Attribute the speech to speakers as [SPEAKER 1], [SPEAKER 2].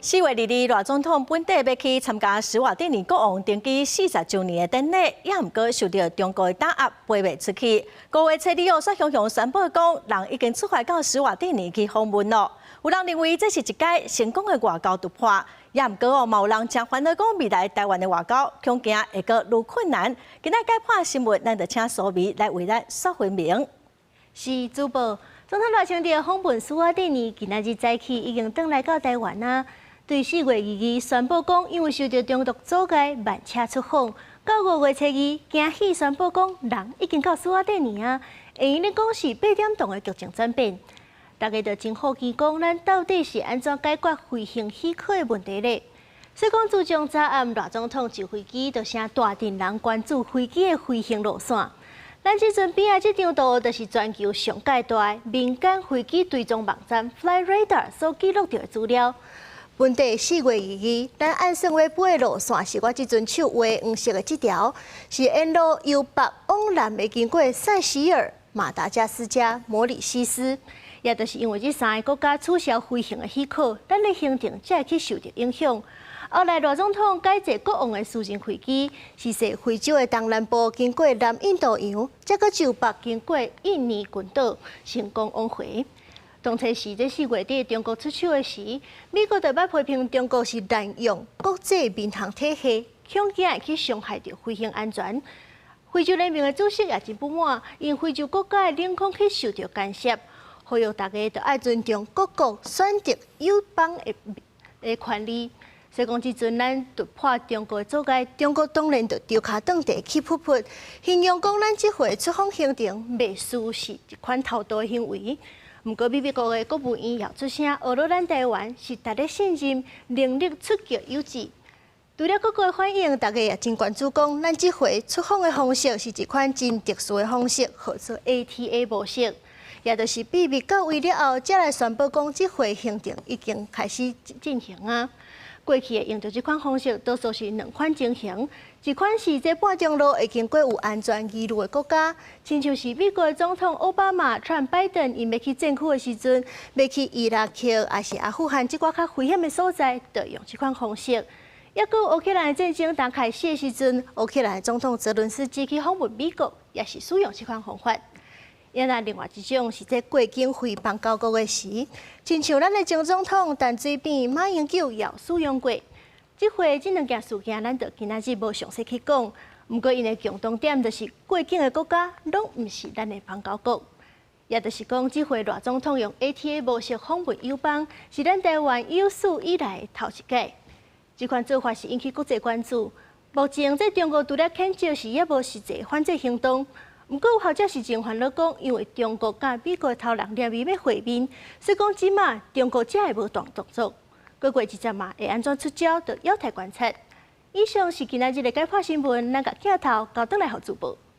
[SPEAKER 1] 4月22日，賴總統本底欲去參加史瓦帝尼國王登基40週年的典禮，也毋過受著中國的打壓，飛袂出去。5月初二哦，煞雄雄宣布講，人已經出發到史瓦帝尼去訪問囉。有人認為這是一屆成功的外交突破，也毋過哦，嘛有人誠煩惱講未來台灣的外交恐驚會閣愈困難。今仔解盤新聞，咱就請蘇眉來為咱說分明。
[SPEAKER 2] 是主播，總統賴清德訪問史瓦帝尼，今仔日早起已經轉來到台灣啊。對4月22宣布講，因為受著中國阻礙，慢車出訪。到5月初二，驚喜宣布講，人已經到史瓦帝尼啊。會用咧講是八點檔的劇情轉變，大家就真好奇講，咱到底是按怎解決飛行許可的問題咧？所以講，自從昨暗賴總統上飛機，就成大陣人關注飛機的飛行路線。咱這陣邊仔這張圖，就是全球上蓋大的民間飛機追蹤網站 Flightradar 所記錄著的資料。本地4月22，咱按算欲飛的路線是我這陣手畫黃色的這條，是沿路由北往南會經過塞西爾、馬達加斯加、摩里西斯，也就是因為這三个國家取消飛行的許可，咱的行程才會去受著影響。後來賴總統改坐國王的私人飛機，是坐非洲的東南部經過南印度洋，才閣就北經過印尼群島，成功往回。當初時這4月底中國出手的時，美國就捌批評中國是濫用國際民航體系，恐驚會去傷害著飛行安全。非洲聯盟的主席也真不滿，因非洲國家的領空去受著干涉，呼籲大家都愛尊重各國選擇友邦的權利。所以講，這陣咱突破中國的阻礙，中國當然就丟跤轉地氣噗噗，形容講咱這回出訪行程袂輸是一款偷渡行為。毋過，美國的國務院也出聲，呵咾咱台灣是值得信任、能力出擊有志。除了各國的反應，大家也真關注講，咱這回出訪的方式是一款真特殊的方式，號做 ATA 模式，也就是秘密到位了後，才來宣布講這回行程已經開始進行啊。過去會用著這款方式，多數是兩款情形，一款是這半中路會經過有安全疑慮的國家，親像是美國的總統奧巴馬、川拜登，𪜶欲去戰區的時陣，欲去伊拉克抑是阿富汗這寡較危險的所在，就用這款方式。抑閣烏克蘭戰爭剛開始的時陣，烏克蘭總統澤倫斯基去訪問美國，也是使用這款方法。抑若另外一種是這過境非邦交國的時，親像咱的前總統陳水扁、馬英九也有使用過。這回這兩件事件，咱就今仔日無詳細去講。毋過𪜶的共同點就是過境的國家攏毋是咱的邦交國，也就是講，這回賴總統用 ATA 模式訪問友邦，是咱台灣有史以來頭一擺。這款做法是引起國際關注。目前這中國除了譴責是猶無實際反制行動。毋過有學者是真煩惱講，因為中國佮美國頭人連袂欲會面，所以講這馬中國才會無大動作。閣過一陣嘛會按怎出招，就有待觀察。以上是今仔日的解盤新聞，咱共鏡頭交轉來予主播。